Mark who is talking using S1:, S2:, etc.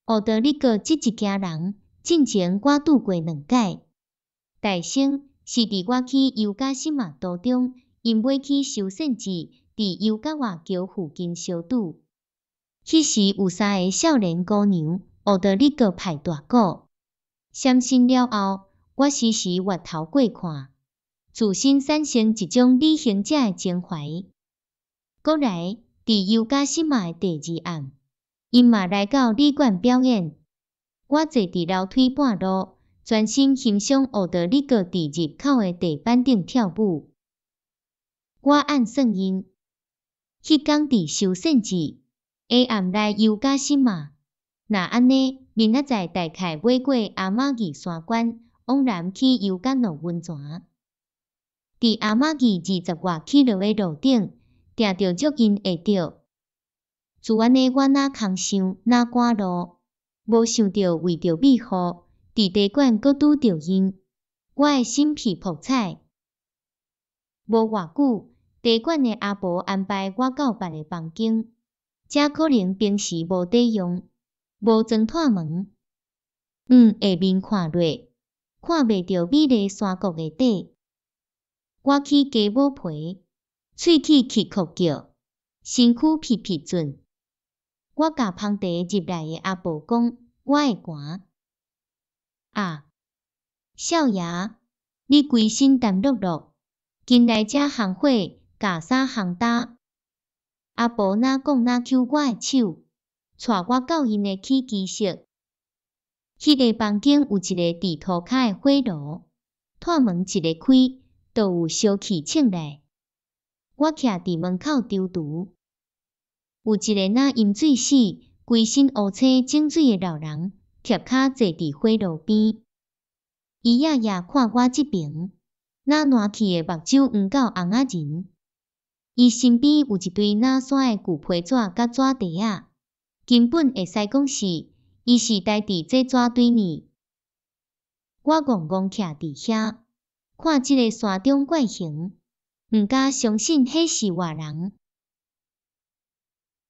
S1: 奧德里閣這一家人，進前我拄過兩擺。大生是佇我去尤加西瑪途中，𪜶欲去修善寺，佇尤加瓦橋附近相拄。彼時有三个少年姑娘，奧德里閣拍大鼓。閃身了後，我時時越頭過看，自身產生一種旅行者的情懷。閣來，佇尤加西瑪的第二暗，𪜶嘛來到旅館表演。我坐佇樓梯半路，專心欣賞奧德里閣佇入口的地板頂跳舞。我按算𪜶，彼工佇修善寺，下暗來尤加西瑪。若按呢，明仔載大概欲過阿瑪義山關，往南去尤加諾溫泉。佇阿瑪義20外 kilo 的路頂，定著足𪜶會著。自按呢，我若空想，若趕路，無想著為著美雨，佇茶館閣拄著𪜶，我的心脾噗彩。無偌久，茶館的阿婆安排我到別个房間，這可能平時無佇用，無裝鐵門。下面看落，看袂著美麗山谷的底。我起雞母皮，喙齒氣哭叫，身軀皮皮震。我共捧茶入來的阿婆講，我會寒。啊，少爺，你規身澹漉漉，緊來遮烘火，共衫烘焦。阿婆若講若搝我的手，帶我到𪜶的起居室。彼个房間有一个佇塗跤的火爐，鐵門一个開，就有燒氣衝來。我徛佇門口躊躇，有一个若飲醉死、規身烏青腫水的老人，疊跤坐佇火爐邊。伊掖掖看我這爿，若爛去的目睭黃到尪仔仁。伊身邊有一堆若山的舊皮紙佮紙袋仔，根本會使講是，伊是待佇這紙堆呢。我戇戇徛佇遐，看這个山中怪形，毋敢相信彼是活人。